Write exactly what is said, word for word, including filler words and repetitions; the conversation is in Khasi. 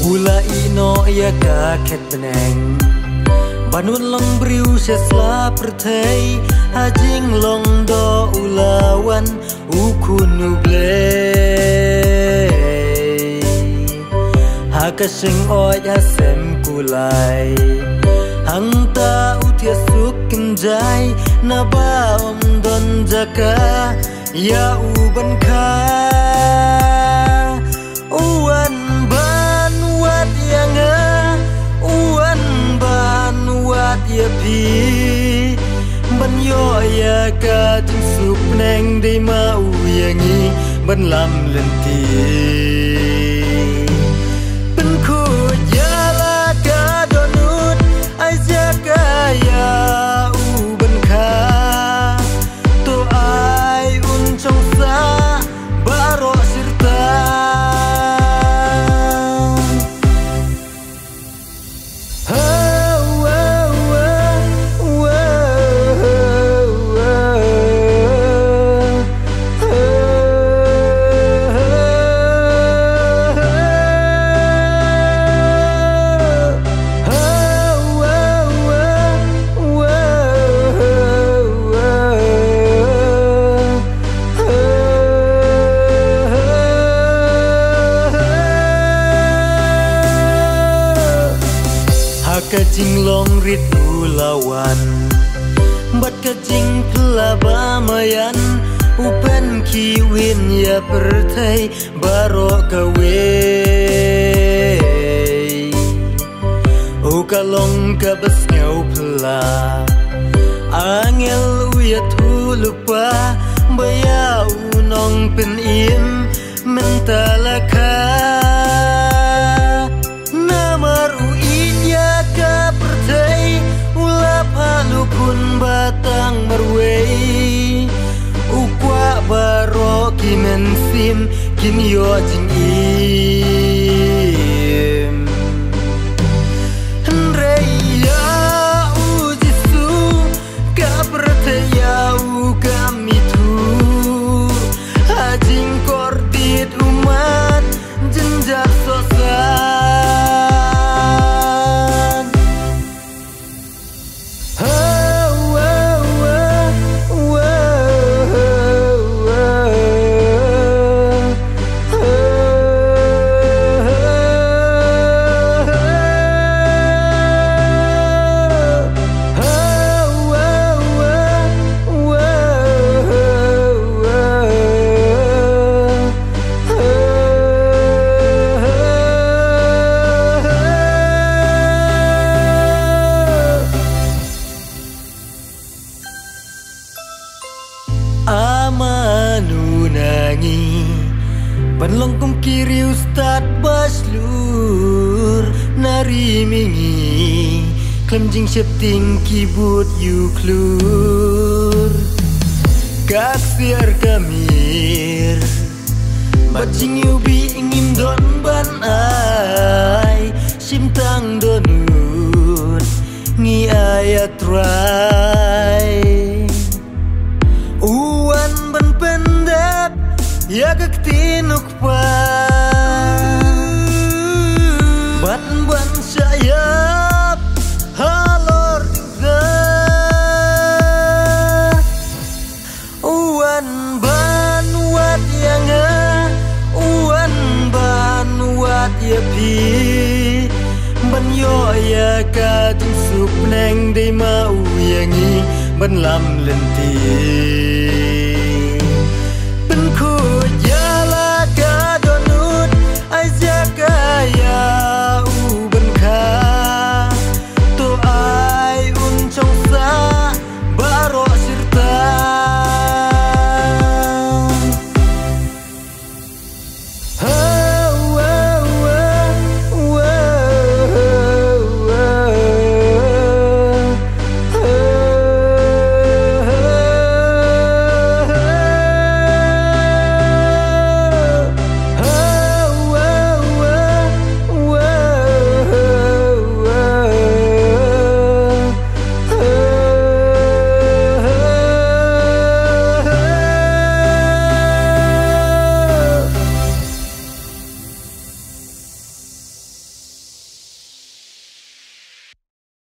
U la ïeh noh ïa ka khet bneng, ban wan long briew sha sla pyrthei. Ha jinglong doh u la wan u Khun U Blei. Ha ka shyngoid ha sem kulai, hangta u thiah suk kynjai, naba ym don jaka ïa u ban kha. U wan ban wad ïa nga, u wan ban wad ïa phi, ban ïoh ïa ka jingsuk bneng. Dei ma u ïa ngi ban lam lynti. Pynkhuid ïa la ka dohnud, ai jaka ïa u ban kha. To ai un shong sah baroh shirta. Ha ka jinglong rit u la wan, bad ka jingphla ba maïan, u pynkhih win ïa pyrthei baroh kawei. U ka long kaba sngewphla, angel u ïathuh lypa, ba ïa u nongpynim mynta la kha. Namar u ïeit ïa ka pyrthei, u la phah u Khun ba tang marwei. U kwah baroh ki mynsiem kin ïoh jingim. Hynrei ïa u Jisu, ka pyrthei ïa u kam ithuh. Ha jingkordit u mad jynjar sohsan. A mano na ngi ban long kum ki riewstad ba shlur na ri mihngi, khlem jingsheptieng ki bud ïukhlur. Ka ksiar ka mier bad jingïewbih ngim don ban ai, shim tang dohnud ngi ai, a Trai. U wan ban pyndep ïa ka ktien u Kpa, bad ban shah ïap halor diengphna. U wan ban wad ïa nga, u wan ban wad ïa phi, ban ïoh ïa ka jingsuk bneng. Dei ma u ïa ngi ban lam lynti.